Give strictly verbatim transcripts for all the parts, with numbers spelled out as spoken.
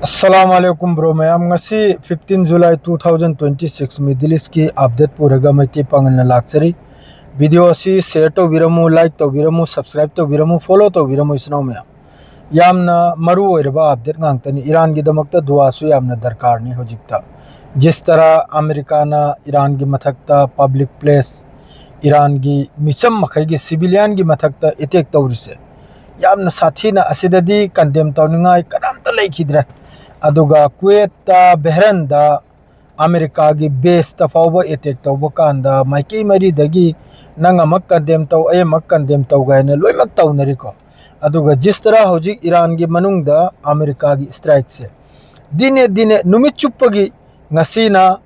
ꯑꯁꯂꯥꯝ ꯑꯂꯩꯀꯨꯝ bro ꯃꯌꯥꯝ, ꯉꯁꯤ fifteen July two thousand twenty six Middle East ꯀꯤ update ꯄꯨꯔꯒ ꯃꯩꯇꯩ ꯄꯥꯉꯜꯅ ꯂꯥꯛꯆꯔꯤ꯫ Video ꯑꯁꯤ share ꯇꯧꯕꯤꯔꯝꯃꯨ, like ꯇꯧꯕꯤꯔꯝꯃꯨ, subscribe ꯇꯧꯕꯤꯔꯝꯃꯨ, follow ꯇꯧꯕꯤꯔꯝꯃꯨ ꯏꯆꯤꯟ ꯏꯅꯥꯎ ꯃꯌꯥꯝ꯫ ꯌꯥꯝꯅ ꯃꯔꯨ ꯑꯣꯏꯔꯕ update ꯉꯥꯛꯇꯅꯤ꯫ ꯏꯔꯥꯟꯒꯤꯗꯃꯛꯇ ꯗꯨꯋꯥꯁꯨ ꯌꯥꯝꯅ ꯗꯔꯀꯥꯔꯅꯤ ꯍꯧꯖꯤꯛꯇ꯫ ꯖꯤꯁ ꯇꯔꯥ ꯑꯃꯦꯔꯤꯀꯥꯅ ꯏꯔꯥꯟꯒꯤ ꯃꯊꯛꯇ public place, ꯏꯔꯥꯟꯒꯤ ꯃꯤꯆꯝ ꯃꯈꯩꯒꯤ, civilian ꯒꯤ ꯃꯊꯛꯇ attack ꯇꯧꯔꯤꯁꯦ ꯌꯥꯝꯅ ꯁꯥꯊꯤꯅ, ꯑꯁꯤꯗꯗꯤ condemn ꯇꯧꯅꯤꯡꯉꯥꯏ ꯀꯅꯥꯝꯇ ꯂꯩꯈꯤꯗ꯭ꯔꯦ꯫ ꯑꯗꯨꯒ ꯀꯨꯋꯦꯠꯇ, ꯕꯦꯍꯔꯟꯗ ꯑꯃꯦꯔꯤꯀꯥꯒꯤ base ꯇ ꯐꯥꯎꯕ attack ꯇꯧꯕ ꯀꯥꯟꯗ ꯃꯥꯏꯀꯩ ꯃꯔꯤꯗꯒꯤ ꯅꯪ ꯑꯃ condemn ꯇꯧ, ꯑꯩ ꯑꯃ condemn ꯇꯧ ꯀꯥꯏꯅ ꯂꯣꯏꯅꯃꯛ ꯇꯧꯅꯔꯤꯀꯣ꯫ ꯑꯗꯨꯒ ꯖꯤꯁ ꯇꯔꯥ ꯍꯧꯖꯤꯛ ꯏꯔꯥꯟꯒꯤ ꯃꯅꯨꯡꯗ ꯑꯃꯦꯔꯤꯀꯥꯒꯤ strike ꯁꯦ ꯗꯤꯅꯦ ꯗꯤꯅꯦ ꯅꯨꯃꯤꯠ ꯆꯨꯞꯄꯒꯤ, ꯉꯁꯤꯅ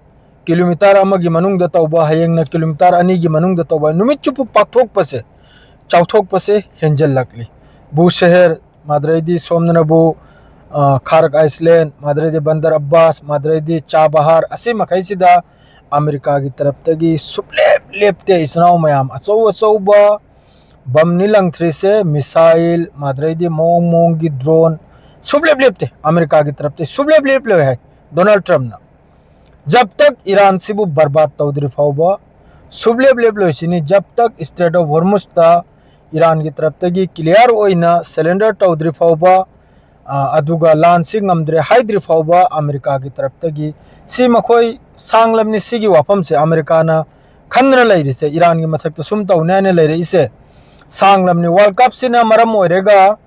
kilometre ꯑꯃꯒꯤ ꯃꯅꯨꯡꯗ ꯇꯧꯕ, ꯍꯌꯦꯡꯅ kilometre ꯑꯅꯤꯒꯤ ꯃꯅꯨꯡꯗ ꯇꯧꯕ, ꯅꯨꯃꯤꯠ ꯆꯨꯞꯄ ꯄꯥꯛꯊꯣꯛꯄꯁꯦ, ꯆꯥꯎꯊꯣꯛꯄꯁꯦ ꯍꯦꯟꯖꯜꯂꯛꯂꯤ꯫ ꯕꯨꯁ ꯁꯦꯍꯔ, ꯃꯥꯗ꯭ꯔꯩꯗꯤ ꯁꯣꯝꯗꯅꯕꯨ, ꯑ, ꯈꯥꯔꯛ ꯑꯥꯏꯁꯂꯦꯟ, ꯃꯥꯗ꯭ꯔꯩꯗꯤ ꯕꯟꯗꯔ ꯑꯕꯥꯁ, ꯃꯥꯗ꯭ꯔꯩꯗꯤ ꯆꯥꯕꯍꯥꯔ, ꯑꯁꯤ ꯃꯈꯩꯁꯤꯗ ꯑꯃꯦꯔꯤꯀꯥꯒꯤ ꯇꯔꯞꯇꯒꯤ ꯁꯨꯞꯂꯦꯞ ꯂꯦꯞꯇꯦ ꯏꯆꯤꯟ ꯏꯅꯥꯎ ꯃꯌꯥꯝ꯫ ꯑꯆꯧ ꯑꯆꯧꯕ ꯕꯝꯅꯤ ꯂꯪꯊ꯭ꯔꯤꯁꯦ, missile, ꯃꯥꯗ꯭ꯔꯩꯗꯤ ꯃꯑꯣꯡ ꯃꯑꯣꯡꯒꯤ drone, ꯁꯨꯞꯂꯦꯞ ꯂꯦꯞꯇꯦ꯫ ꯑꯃꯦꯔꯤꯀꯥꯒꯤ ꯇꯔꯞꯇꯒꯤ ꯁꯨꯞꯂꯦꯞ ꯂꯦꯞꯂꯣꯏ ꯍꯥꯏ ꯗꯣꯅꯥꯜꯗ ꯇ꯭ꯔꯝꯞꯅ꯫ ꯖꯕ ꯇꯛ ꯏꯔꯥꯟꯁꯤꯕꯨ ꯕꯔꯕꯥꯗ ꯇꯧꯗ꯭ꯔꯤ ꯐꯥꯎꯕ ꯁꯨꯞꯂꯦꯞ ꯂꯦꯞꯂꯣꯏꯁꯤꯅꯤ꯫ ꯖꯕ ꯇꯛ Strait of Hormuz ꯇ ꯏꯔꯥꯟꯒꯤ ꯇꯔꯞꯇꯒꯤ clear ꯑꯣꯏꯅ surrender ꯇꯧꯗ꯭ꯔꯤ ꯐꯥꯎꯕ, ꯑ, ꯑꯗꯨꯒ ꯂꯥꯟꯁꯤ ꯉꯝꯗ꯭ꯔꯦ ꯍꯥꯏꯗ꯭ꯔꯤ ꯐꯥꯎꯕ ꯑꯃꯦꯔꯤꯀꯥꯒꯤ ꯇꯔꯞꯇꯒꯤ ꯁꯤ ꯃꯈꯣꯏ ꯁꯥꯡꯂꯕꯅꯤ꯫ ꯁꯤꯒꯤ ꯋꯥꯐꯝꯁꯦ ꯑꯃꯦꯔꯤꯀꯥꯅ ꯈꯟꯗꯨꯅ ꯂꯩꯔꯤꯁꯦ, ꯏꯔꯥꯟꯒꯤ ꯃꯊꯛꯇ ꯁꯨꯝ ꯇꯧꯅꯤ ꯍꯥꯏꯅ ꯂꯩꯔꯛꯏꯁꯦ ꯁꯥꯡꯂꯕꯅꯤ꯫ World Cup ꯁꯤꯅ ꯃꯔꯝ ꯑꯣꯏꯔꯒ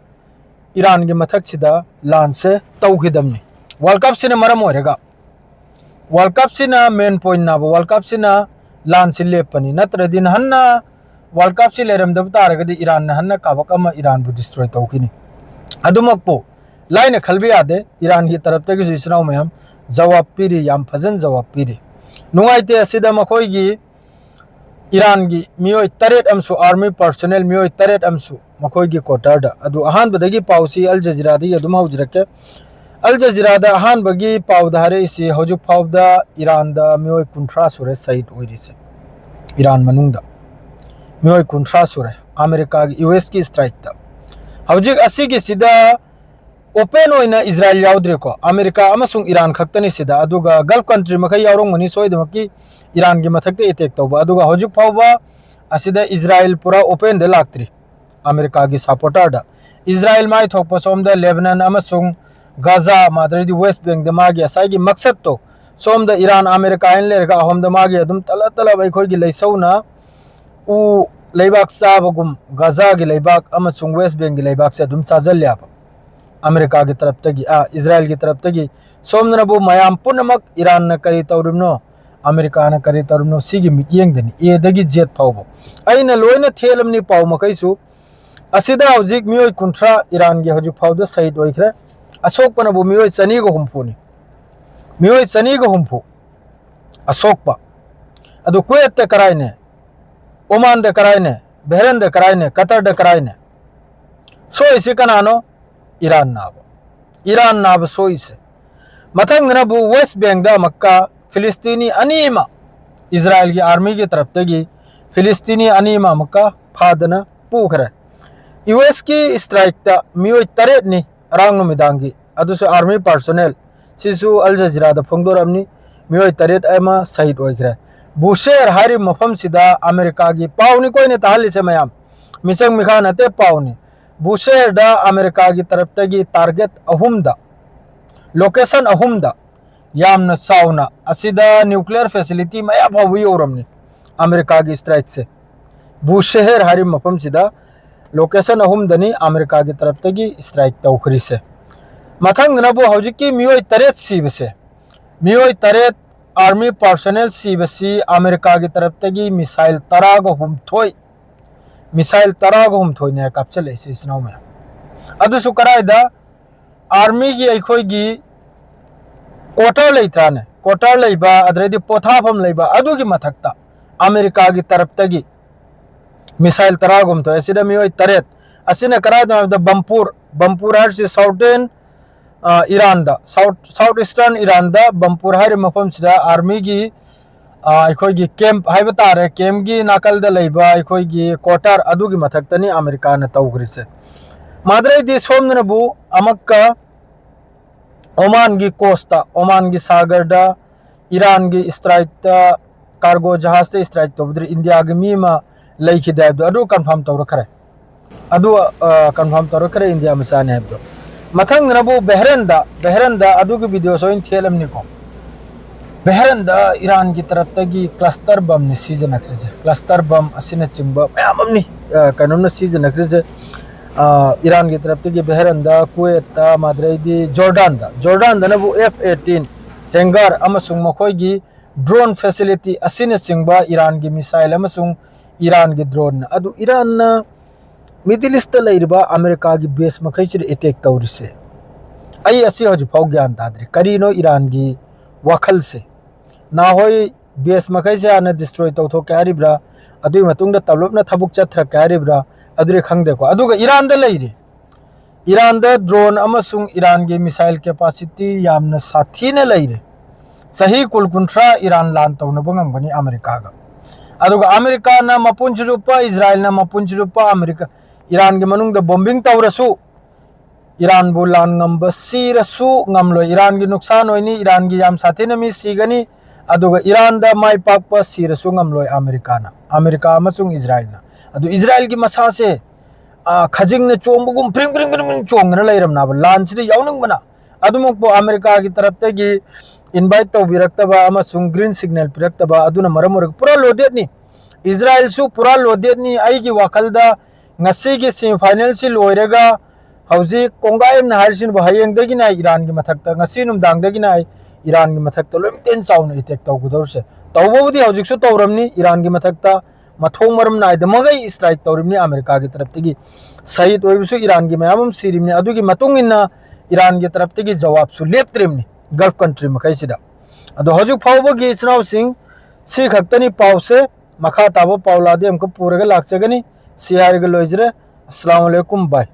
ꯏꯔꯥꯟꯒꯤ ꯃꯊꯛꯁꯤꯗ ꯂꯥꯟꯁꯦ ꯇꯧꯈꯤꯗꯕꯅꯤ꯫ World Cup ꯁꯤꯅ ꯃꯔꯝ ꯑꯣꯏꯔꯒ, World Cup ꯁꯤꯅ main point ꯅꯥꯕ, World Cup ꯁꯤꯅ ꯂꯥꯟꯁꯤ ꯂꯦꯞꯄꯅꯤ꯫ ꯅꯠꯇ꯭ꯔꯗꯤ ꯅꯍꯟꯅ World Cup ꯁꯤ ꯂꯩꯔꯝꯗꯕ ꯇꯥꯔꯒꯗꯤ ꯏꯔꯥꯟ ꯅꯍꯟꯅ ꯀꯥꯕꯛ ꯑꯃ ꯏꯔꯥꯟꯕꯨ destroy ꯇꯧꯈꯤꯅꯤ꯫ ꯑꯗꯨꯃꯛꯄꯨ ꯂꯥꯏꯅ ꯈꯜꯕ ꯌꯥꯗꯦ꯫ ꯏꯔꯥꯟꯒꯤ ꯇꯔꯞꯇꯒꯤꯁꯨ ꯏꯆꯤꯟ ꯏꯅꯥꯎ ꯃꯌꯥꯝ ꯖꯋꯥꯕ ꯄꯤꯔꯤ, ꯌꯥꯝ ꯐꯖꯅ ꯖꯋꯥꯕ ꯄꯤꯔꯤ꯫ ꯅꯨꯡꯉꯥꯏꯇꯦ꯫ ꯑꯁꯤꯗ ꯃꯈꯣꯏꯒꯤ ꯏꯔꯥꯟꯒꯤ ꯃꯤꯑꯣꯏ ꯇꯔꯦꯠ ꯑꯃꯁꯨ, army personnel ꯃꯤꯑꯣꯏ ꯇꯔꯦꯠ ꯑꯃꯁꯨ ꯃꯈꯣꯏꯒꯤ quarter ꯗ꯫ ꯑꯗꯨ ꯑꯍꯥꯟꯕꯗꯒꯤ ꯄꯥꯎꯁꯤ ꯑꯜ ꯖꯖꯤꯔꯥꯗꯒꯤ ꯑꯗꯨꯝ ꯍꯧꯖꯔꯛꯀꯦ꯫ ꯑꯜ ꯖꯖꯤꯔꯥꯗ ꯑꯍꯥꯟꯕꯒꯤ ꯄꯥꯎꯗ ꯍꯥꯏꯔꯛꯏꯁꯤ, ꯍꯧꯖꯤꯛ ꯐꯥꯎꯗ ꯏꯔꯥꯟꯗ ꯃꯤꯑꯣꯏ ꯀꯨꯟꯊ꯭ꯔꯥ ꯁꯨꯔꯦ ꯁꯍꯤꯗ ꯑꯣꯏꯔꯤꯁꯦ꯫ ꯏꯔꯥꯟ ꯃꯅꯨꯡꯗ ꯃꯤꯑꯣꯏ ꯀꯨꯟꯊ꯭ꯔꯥ ꯁꯨꯔꯦ ꯑꯃꯦꯔꯤꯀꯥꯒꯤ, ꯌꯨ ꯑꯦꯁ ꯀꯤ strike ꯇ꯫ ꯍꯧꯖꯤꯛ ꯑꯁꯤꯒꯤꯁꯤꯗ open ꯑꯣꯏꯅ ꯏꯖꯔꯥꯏꯜ ꯌꯥꯎꯗ꯭ꯔꯦꯀꯣ, ꯑꯃꯦꯔꯤꯀꯥ ꯑꯃꯁꯨꯡ ꯏꯔꯥꯟ ꯈꯛꯇꯅꯤ ꯁꯤꯗ꯫ ꯑꯗꯨꯒ Gulf country ꯃꯈꯩ ꯌꯥꯎꯔꯝꯒꯅꯤ ꯁꯣꯏꯗꯃꯛꯀꯤ, ꯏꯔꯥꯟꯒꯤ ꯃꯊꯛꯇ attack ꯇꯧꯕ꯫ ꯑꯗꯨꯒ ꯍꯧꯖꯤꯛ ꯐꯥꯎꯕ ꯑꯁꯤꯗ ꯏꯖꯔꯥꯏꯜ ꯄꯨꯔꯥ openꯗ ꯂꯥꯛꯇ꯭ꯔꯤ꯫ ꯑꯃꯦꯔꯤꯀꯥꯒꯤ supporterꯗ ꯏꯖꯔꯥꯏꯜ ꯃꯥꯏ ꯊꯣꯛꯄ ꯁꯣꯝꯗ ꯂꯦꯕꯅꯟ ꯑꯃꯁꯨꯡ ꯒꯥꯖꯥ, ꯑꯗꯩꯗꯤ West Bankꯗ ꯃꯥꯒꯤ ꯉꯁꯥꯏꯒꯤ ꯃꯛꯁꯠꯇꯣ, ꯁꯣꯝꯗ ꯏꯔꯥꯟ ꯑꯃꯦꯔꯤꯀꯥ ꯍꯥꯏꯅ ꯂꯩꯔꯒ ꯑꯍꯣꯝꯗ ꯃꯥꯒꯤ ꯑꯗꯨꯝ ꯇꯂꯞ ꯇꯂꯞ ꯑꯩꯈꯣꯏꯒꯤ ꯂꯩꯁꯧꯅ ꯎ ꯂꯩꯕꯥꯛ ꯆꯥꯕꯒꯨꯝ ꯒꯥꯖꯥꯒꯤ ꯂꯩꯕꯥꯛ ꯑꯃꯁꯨꯡ West Bankꯒꯤ ꯂꯩꯕꯥꯛꯁꯦ ꯑꯗꯨꯝ ꯆꯥꯖꯜꯂꯦꯕ ꯑꯃꯦꯔꯤꯀꯥꯒꯤ ꯇꯔꯞꯇꯒꯤ, ꯑ, ꯏꯖꯔꯥꯏꯜꯒꯤ ꯇꯔꯞꯇꯒꯤ꯫ ꯁꯣꯝꯗꯅꯕꯨ ꯃꯌꯥꯝ ꯄꯨꯝꯅꯃꯛ ꯏꯔꯥꯟꯅ ꯀꯔꯤ ꯇꯧꯔꯤꯕꯅꯣ, ꯑꯃꯦꯔꯤꯀꯥꯅ ꯀꯔꯤ ꯇꯧꯔꯤꯕꯅꯣ, ꯁꯤꯒꯤ ꯃꯤꯠꯌꯦꯡꯗꯅꯤ, Aꯗꯒꯤ Z ꯐꯥꯎꯕ꯫ ꯑꯩꯅ ꯂꯣꯏꯅ ꯊꯦꯜꯂꯝꯅꯤ ꯄꯥꯎ ꯃꯈꯩꯁꯨ꯫ ꯑꯁꯤꯗ ꯍꯧꯖꯤꯛ ꯃꯤꯑꯣꯏ ꯀꯨꯟꯊ꯭ꯔꯥ ꯏꯔꯥꯟꯒꯤ ꯍꯧꯖꯤꯛ ꯐꯥꯎꯗ ꯁꯍꯤꯗ ꯑꯣꯏꯈ꯭ꯔꯦ꯫ ꯑꯁꯣꯛꯄꯅꯕꯨ ꯃꯤꯑꯣꯏ ꯆꯅꯤꯒ ꯍꯨꯝꯐꯨꯅꯤ꯫ ꯃꯤꯑꯣꯏ ꯆꯅꯤꯒ ꯍꯨꯝꯐꯨ ꯑꯁꯣꯛꯄ꯫ ꯑꯗꯨ ꯀꯨꯋꯦꯠꯇ ꯀꯔꯥꯏꯅꯦ? ꯑꯣꯃꯥꯟꯗ ꯀꯔꯥꯏꯅꯦ? ꯕꯍꯔꯦꯟꯗ ꯀꯔꯥꯏꯅꯦ? ꯀꯇꯔꯗ ꯀꯔꯥꯏꯅꯦ? ꯁꯣꯛꯏꯁꯤ ꯀꯅꯥꯅꯣ? ꯏꯔꯥꯟ ꯅꯥꯕ꯫ ꯏꯔꯥꯟ ꯅꯥꯕ ꯁꯣꯛꯏꯁꯦ꯫ ꯃꯊꯪꯗꯅꯕꯨ West Bankꯗ ꯑꯃꯨꯛꯀ ꯐꯤꯂꯤꯁꯇꯤꯅꯤ ꯑꯅꯤ ꯑꯃ, ꯏꯖꯔꯥꯏꯜꯒꯤ armyꯒꯤ ꯇꯔꯞꯇꯒꯤ ꯐꯤꯂꯤꯁꯇꯤꯅꯤ ꯑꯅꯤ ꯑꯃ ꯑꯃꯨꯛꯀ ꯐꯥꯗꯅ ꯄꯨꯈ꯭ꯔꯦ꯫ USꯀꯤ strikeꯇ ꯃꯤꯑꯣꯏ ꯇꯔꯦꯠꯅꯤ ꯑꯔꯥꯡ ꯅꯨꯃꯤꯗꯥꯡꯒꯤ, ꯑꯗꯨꯁꯨ army personnel꯫ ꯁꯤꯁꯨ Al Jazeeraꯗ ꯐꯣꯡꯗꯣꯔꯛꯑꯕꯅꯤ꯫ ꯃꯤꯑꯣꯏ ꯇꯔꯦꯠ ꯑꯃ ꯁꯍꯤꯗ ꯑꯣꯏꯈ꯭ꯔꯦ꯫ ꯕꯨꯁꯦꯔ ꯍꯥꯏꯔꯤꯕ ꯃꯐꯝꯁꯤꯗ ꯑꯃꯦꯔꯤꯀꯥꯒꯤ, ꯄꯥꯎꯅꯤꯀꯣ ꯑꯩꯅ ꯇꯥꯍꯜꯂꯤꯁꯦ ꯃꯌꯥꯝ, ꯃꯤꯆꯪ ꯃꯤꯈꯥ ꯅꯠꯇꯦ, ꯄꯥꯎꯅꯤ꯫ ꯕꯨꯁꯦꯔꯗ ꯑꯃꯦꯔꯤꯀꯥꯒꯤ ꯇꯔꯞꯇꯒꯤ target ꯑꯍꯨꯝꯗ, location ꯑꯍꯨꯝꯗ ꯌꯥꯝꯅ ꯆꯥꯎꯅ, ꯑꯁꯤꯗ nuclear facility ꯃꯌꯥꯝ ꯐꯥꯎꯕ ꯌꯧꯔꯝꯅꯤ ꯑꯃꯦꯔꯤꯀꯥꯒꯤ strikeꯁꯦ꯫ ꯕꯨꯁꯦꯍꯔ ꯍꯥꯏꯔꯤꯕ ꯃꯐꯝꯁꯤꯗ location ꯑꯍꯨꯝꯗꯅꯤ ꯑꯃꯦꯔꯤꯀꯥꯒꯤ ꯇꯔꯞꯇꯒꯤ strike ꯇꯧꯈ꯭ꯔꯤꯁꯦ꯫ ꯃꯊꯪꯗꯅꯕꯨ ꯍꯧꯖꯤꯛꯀꯤ ꯃꯤꯑꯣꯏ ꯇꯔꯦꯠ ꯁꯤꯕꯁꯦ, ꯃꯤꯑꯣꯏ ꯇꯔꯦꯠ, army personnel ꯁꯤꯕꯁꯤ ꯑꯃꯦꯔꯤꯀꯥꯒꯤ ꯇꯔꯞꯇꯒꯤ missile ꯇꯔꯥꯒ ꯍꯨꯝꯊꯣꯏ, missile ꯇꯔꯥꯒ ꯍꯨꯝꯊꯣꯏꯅꯦ ꯀꯥꯞꯆꯜꯂꯛꯏꯁꯦ, ꯏꯆꯤꯟ ꯏꯅꯥꯎ ꯃꯌꯥꯝ꯫ ꯑꯗꯨꯁꯨ ꯀꯗꯥꯏꯗ? Armyꯒꯤ ꯑꯩꯈꯣꯏꯒꯤ quarter ꯂꯩꯇ꯭ꯔꯥꯅꯦ? Quarter ꯂꯩꯕ, ꯑꯗꯩꯗꯤ ꯄꯣꯊꯥꯐꯝ ꯂꯩꯕ, ꯑꯗꯨꯒꯤ ꯃꯊꯛꯇ ꯑꯃꯦꯔꯤꯀꯥꯒꯤ ꯇꯔꯞꯇꯒꯤ missile ꯇꯔꯥꯒ ꯍꯨꯝꯊꯣꯏ, ꯑꯁꯤꯗ ꯃꯤꯑꯣꯏ ꯇꯔꯦꯠ꯫ ꯑꯁꯤꯅ ꯀꯗꯥꯏꯗꯅꯣ ꯍꯥꯏꯕꯗ ꯕꯝꯄꯨꯔ, ꯕꯝꯄꯨꯔ ꯍꯥꯏꯔꯤꯁꯤ southern, ꯑ, ꯏꯔꯥꯟꯗ, south, south eastern ꯏꯔꯥꯟꯗ ꯕꯝꯄꯨꯔ ꯍꯥꯏꯔꯤꯕ ꯃꯐꯝꯁꯤꯗ armyꯒꯤ, ꯑ, ꯑꯩꯈꯣꯏꯒꯤ camp ꯍꯥꯏꯕ ꯇꯥꯔꯦ, campꯀꯤ ꯅꯥꯀꯜꯗ ꯂꯩꯕ ꯑꯩꯈꯣꯏꯒꯤ quarter ꯑꯗꯨꯒꯤ ꯃꯊꯛꯇꯅꯤ ꯑꯃꯦꯔꯤꯀꯥꯅ ꯇꯧꯈ꯭ꯔꯤꯁꯦ꯫ ꯃꯥꯗ꯭ꯔꯩꯗꯤ ꯁꯣꯝꯗꯅꯕꯨ ꯑꯃꯛꯀ ꯑꯣꯃꯥꯟꯒꯤ ꯀꯣꯁꯇ, ꯑꯣꯃꯥꯟꯒꯤ ꯁꯥꯒꯔꯗ ꯏꯔꯥꯟꯒꯤ ꯏꯁꯇ꯭ꯔꯥꯏꯛꯇ, ꯀꯥꯔꯒꯣ ꯖꯍꯥꯖꯇ ꯏꯁꯇ꯭ꯔꯥꯏꯛ ꯇꯧꯕꯗ ꯏꯟꯗꯤꯌꯥꯒꯤ ꯃꯤ ꯑꯃ ꯂꯩꯈꯤꯗꯦ ꯍꯥꯏꯕꯗꯣ ꯑꯗꯨ ꯀꯟꯐꯥꯔꯝ ꯇꯧꯔꯛꯈ꯭ꯔꯦ꯫ ꯑꯗꯨ ꯀꯟꯐꯥꯔꯝ ꯇꯧꯔꯛꯈ꯭ꯔꯦ ꯏꯟꯗꯤꯌꯥ ꯃꯆꯥꯅꯤ ꯍꯥꯏꯕꯗꯣ꯫ ꯃꯊꯪꯗꯅꯕꯨ ꯕꯦꯍꯔꯦꯟꯗ, ꯕꯦꯍꯔꯦꯟꯗ ꯑꯗꯨꯒꯤ ꯚꯤꯗꯤꯑꯣꯁꯨ ꯑꯩꯅ ꯊꯦꯠꯂꯝꯅꯤꯀꯣ꯫ ꯕꯦꯍꯔꯦꯟꯗ ꯏꯔꯥꯟꯒꯤ ꯇꯔꯞꯇꯒꯤ ꯀ꯭ꯂꯁꯇꯔ ꯕꯝꯅꯤ ꯁꯤꯖꯤꯟꯅꯈ꯭ꯔꯤꯁꯦ, ꯀ꯭ꯂꯁꯇꯔ ꯕꯝ ꯑꯁꯤꯅꯆꯤꯡꯕ ꯃꯌꯥꯝ ꯑꯃꯅꯤ꯫ ꯑ, ꯀꯩꯅꯣꯝꯅ ꯁꯤꯖꯤꯟꯅꯈ꯭ꯔꯤꯁꯦ꯫ ꯑ, ꯏꯔꯥꯟꯒꯤ ꯇꯔꯞꯇꯒꯤ ꯕꯦꯍꯔꯦꯟꯗ, ꯀꯨꯋꯦꯠꯇ, ꯃꯥꯗ꯭ꯔꯩꯗꯤ ꯖꯣꯔꯗꯥꯟꯗ, ꯖꯣꯔꯗꯥꯟꯗꯅꯕꯨ ꯑꯦꯐ ꯑꯦꯇꯤꯟ ꯍꯦꯡꯒꯥꯔ ꯑꯃꯁꯨꯡ ꯃꯈꯣꯏꯒꯤ ꯗ꯭ꯔꯣꯟ ꯐꯦꯁꯤꯂꯤꯇꯤ ꯑꯁꯤꯅꯆꯤꯡꯕ ꯏꯔꯥꯟꯒꯤ ꯃꯤꯁꯥꯏꯜ ꯑꯃꯁꯨꯡ ꯏꯔꯥꯟꯒꯤ ꯗ꯭ꯔꯣꯟ ꯑꯗꯨ ꯏꯔꯥꯟꯅ ꯃꯤꯗꯜ ꯏꯁꯇ ꯂꯩꯔꯤꯕ ꯑꯃꯦꯔꯤꯀꯥꯒꯤ ꯕꯦꯁ ꯃꯈꯩꯁꯤꯗ ꯑꯦꯇꯦꯛ ꯇꯧꯔꯤꯁꯦ꯫ ꯑꯩ ꯑꯁꯤ ꯍꯧꯖꯤꯛꯐꯥꯎ ꯒ꯭ꯌꯥꯟ ꯇꯥꯗ꯭ꯔꯤ, ꯀꯔꯤꯅꯣ ꯏꯔꯥꯟꯒꯤ ꯋꯥꯈꯜꯁꯦ? ꯅꯍꯥꯟꯋꯥꯏ ꯕꯦꯁ ꯃꯈꯩꯁꯦ ꯍꯥꯟꯅ ꯗꯤꯁꯇ꯭ꯔꯣꯏ ꯇꯧꯊꯣꯛꯀꯦ ꯍꯥꯏꯔꯤꯕ꯭ꯔꯥ, ꯑꯗꯨꯒꯤ ꯃꯇꯨꯡꯗ ꯇꯞꯂꯞꯅ ꯊꯕꯛ ꯆꯠꯊꯔꯛꯀꯦ ꯍꯥꯏꯔꯤꯕ꯭ꯔꯥ, ꯑꯗꯨꯗꯤ ꯈꯪꯗꯦꯀꯣ꯫ ꯑꯗꯨꯒ ꯏꯔꯥꯟꯗ ꯂꯩꯔꯦ, ꯏꯔꯥꯟꯗ ꯗ꯭ꯔꯣꯟ ꯑꯃꯁꯨꯡ ꯏꯔꯥꯟꯒꯤ ꯃꯤꯁꯥꯏꯜ ꯀꯦꯄꯥꯁꯤꯇꯤ ꯌꯥꯝꯅ ꯁꯥꯊꯤꯅ ꯂꯩꯔꯦ꯫ ꯆꯍꯤ ꯀꯨꯟ ꯀꯨꯟꯊ꯭ꯔꯥ ꯏꯔꯥꯟ ꯂꯥꯟ ꯇꯧꯅꯕ ꯉꯝꯒꯅꯤ ꯑꯃꯦꯔꯤꯀꯥꯒ꯫ ꯑꯗꯨꯒ ꯑꯃꯦꯔꯤꯀꯥꯅ ꯃꯄꯨꯟꯁꯤ ꯆꯨꯞꯄ, ꯏꯖꯔꯥꯏꯜꯅ ꯃꯄꯨꯟꯁꯤ ꯆꯨꯞꯄ ꯑꯃꯦꯔꯤꯀꯥ, ꯏꯔꯥꯟꯒꯤ ꯃꯅꯨꯡꯗ ꯕꯣꯝꯕꯤꯡ ꯇꯧꯔꯁꯨ, ꯏꯔꯥꯟꯕꯨ ꯂꯥꯟ ꯉꯝꯕ ꯁꯤꯔꯁꯨ ꯉꯝꯂꯣꯏ꯫ ꯏꯔꯥꯟꯒꯤ ꯅꯨꯡꯁꯥꯟ ꯑꯣꯏꯅꯤ, ꯏꯔꯥꯟꯒꯤ ꯌꯥꯝ ꯁꯥꯊꯤꯅ ꯃꯤ ꯁꯤꯒꯅꯤ꯫ ꯑꯗꯨꯒ ꯏꯔꯥꯟꯗ ꯃꯥꯏ ꯄꯥꯛꯄ ꯁꯤꯔꯁꯨ ꯉꯝꯂꯣꯏ ꯑꯃꯦꯔꯤꯀꯥꯅ, ꯑꯃꯦꯔꯤꯀꯥ ꯑꯃꯁꯨꯡ ꯏꯖꯔꯥꯏꯜꯅ꯫ ꯑꯗꯨ ꯏꯖꯔꯥꯏꯜꯒꯤ ꯃꯁꯥꯁꯦ, ꯑ, ꯈꯖꯤꯡꯅ ꯆꯣꯡꯕꯒꯨꯝ ꯐ꯭ꯔꯤꯡ ꯐ꯭ꯔꯤꯡ ꯐ꯭ꯔꯤꯡ ꯐ꯭ꯔꯤꯡ ꯆꯣꯡꯗꯅ ꯂꯩꯔꯝꯅꯕ, ꯂꯥꯟꯁꯤꯗ ꯌꯥꯎꯅꯤꯡꯕꯅ꯫ ꯑꯗꯨꯃꯛꯄꯨ ꯑꯃꯦꯔꯤꯀꯥꯒꯤ ꯇꯔꯞꯇꯒꯤ ꯏꯟꯚꯥꯏꯠ ꯇꯧꯕꯤꯔꯛꯇꯕ ꯑꯃꯁꯨꯡ ꯒ꯭ꯔꯤꯟ ꯁꯤꯒꯅꯦꯜ ꯄꯤꯔꯛꯇꯕ ꯑꯗꯨꯅ ꯃꯔꯝ ꯑꯣꯏꯔꯒ ꯄꯨꯔꯥ ꯂꯣꯗꯦꯠꯅꯤ꯫ ꯏꯖꯔꯥꯏꯜꯁꯨ ꯄꯨꯔꯥ ꯂꯣꯗꯦꯠꯅꯤ꯫ ꯑꯩꯒꯤ ꯋꯥꯈꯜꯗ ꯉꯁꯤꯒꯤ ꯁꯦꯃꯤꯐꯥꯏꯅꯦꯜꯁꯤ ꯂꯣꯏꯔꯒ ꯍꯧꯖꯤꯛ ꯀꯣꯡꯒꯥꯏ ꯑꯃꯅ ꯍꯥꯏꯔꯤꯁꯤꯅꯕꯨ ꯍꯌꯦꯡꯗꯒꯤꯅ ꯏꯔꯥꯟꯒꯤ ꯃꯊꯛꯇ, ꯉꯁꯤ ꯅꯨꯡꯗꯥꯡꯗꯒꯤꯅ ꯏꯔꯥꯟꯒꯤ ꯃꯊꯛꯇ ꯂꯣꯏꯅ ꯇꯦꯟ ꯆꯥꯎꯅ ꯑꯦꯇꯦꯛ ꯇꯧꯒꯗꯧꯔꯤꯁꯦ꯫ ꯇꯧꯕꯕꯨꯗꯤ ꯍꯧꯖꯤꯛꯁꯨ ꯇꯧꯔꯝꯅꯤ, ꯏꯔꯥꯟꯒꯤ ꯃꯊꯛꯇ ꯃꯊꯣꯡ ꯃꯔꯝ ꯅꯥꯏꯗꯃꯈꯩ ꯏꯁꯇ꯭ꯔꯥꯏꯛ ꯇꯧꯔꯤꯕꯅꯤ ꯑꯃꯦꯔꯤꯀꯥꯒꯤ ꯇꯔꯞꯇꯒꯤ꯫ ꯁꯍꯤꯗ ꯑꯣꯏꯕꯁꯨ ꯏꯔꯥꯟꯒꯤ ꯃꯌꯥꯝ ꯑꯃ ꯁꯤꯔꯤꯕꯅꯤ꯫ ꯑꯗꯨꯒꯤ ꯃꯇꯨꯡ ꯏꯟꯅ ꯏꯔꯥꯟꯒꯤ ꯇꯔꯞꯇꯒꯤ ꯖꯋꯥꯕꯁꯨ ꯂꯦꯞꯇ꯭ꯔꯤꯕꯅꯤ ꯒꯜꯐ ꯀꯟꯇ꯭ꯔꯤ ꯃꯈꯩꯁꯤꯗ꯫ ꯑꯗꯣ ꯍꯧꯖꯤꯛ ꯐꯥꯎꯕꯒꯤ ꯏꯆꯤꯟ ꯏꯅꯥꯎꯁꯤꯡ ꯁꯤ ꯈꯛꯇꯅꯤ ꯄꯥꯎꯁꯦ꯫ ꯃꯈꯥ ꯇꯥꯕ ꯄꯥꯎ ꯂꯥꯗꯤ ꯑꯃꯨꯛꯀ ꯄꯨꯔꯒ ꯂꯥꯛꯆꯒꯅꯤ꯫ ꯁꯤ ꯍꯥꯏꯔꯒ ꯂꯣꯏꯖꯔꯦ꯫ ꯑꯁꯂꯥꯃꯨ ꯑꯂꯩꯀꯨꯝ ꯕꯥꯏ꯫